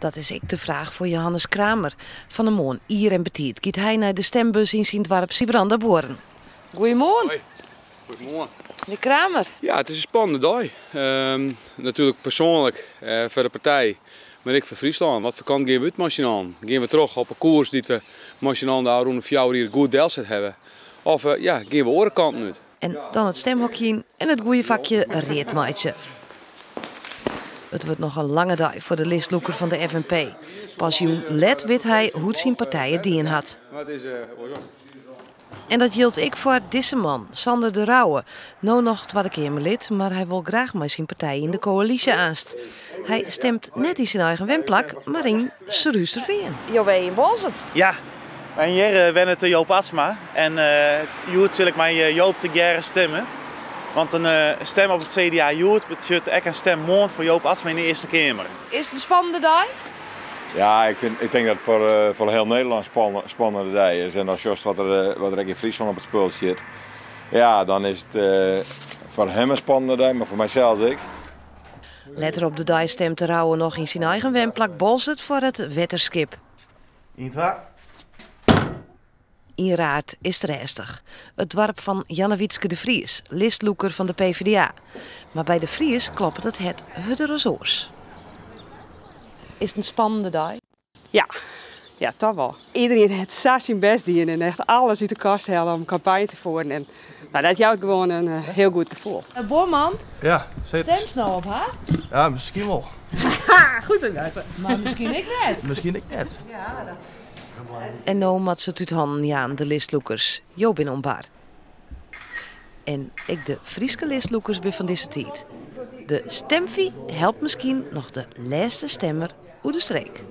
Dat is ek de fraach foar Johannes Kramer. Fan 'e moarn ier en betiid giet hy nei de stembus yn syn doarp Sibrandabuorren. Goeiemoarn. Hoi. Goeiemoarn. Menear Kramer. Ja, it is in spannende dei. Natuerlik persoanlik foar de partij, mar ek foar Fryslân. Wat foar kant gean we út mei syn allen? Gean we troch op 'e koers dy't we mei syn allen de ôfrûne 4 jier goed delset hawwe? Of ja, gean we oare kanten út? En dan it stemhokje yn en it goede fakje read meitsje. It wurdt noch in lange dei foar de listlûker fan de FNP. Pas jûn let wit hy hoe't syn partij it dien hat. En dat jildt ek foar dizze man, Sander de Rouwe. No noch Twadde Keamerlid, mar hy wol graach mei syn partij yn de koälysje aanst. Hy stemt net yn syn eigen wenplak, mar yn Surhústerfean. Jo wenje yn Boalsert? Ja, en hjir wennet Joop Atsma. En hjoed sil ik mei Joop tegearre stimme. Want in stem op it CDA hjoed betsjut ek in stem moarn foar Joop Atsma yn de Earste Keamer. Is it in spannende dei? Ja, ik fyn, ik tink dat it foar, foar hiel Nederlân in spannende dei is. En dan sjochst wat der, wat der ek yn Fryslân op it spul stiet. Ja, dan is it foar him in spannende dei, mar foar mysels ek. Letter op de dei stemt de Rouwe noch yn syn eigen wenplak Boalsert foar it wetterskip. Ien, twa. Yn Raard is it rêstich. It doarp fan Jannewietske de Vries, listlûker fan de PvdA. Mar by De Vries kloppet it hert hurder as oars. Is it in spannende dei? Ja, ja, toch wol. Iderien hat sa syn bêst dien en echt alles út de kast helle om kampanje te fieren. En nou, dat jout gewoan in hiel goed gefoel. Buorman, Ja, zeker. stimst no op har? Ja, miskien wol. Goed zo, Gijs. Mar miskien ek net. Miskien ek net. En no moat se it út hannen jaan, de listlûkers. Jo binne oan bar. En ek de Fryske listlûkers binne fan dizze tiid. De stemfee helpt miskien noch de lêste stemmer oer de streek.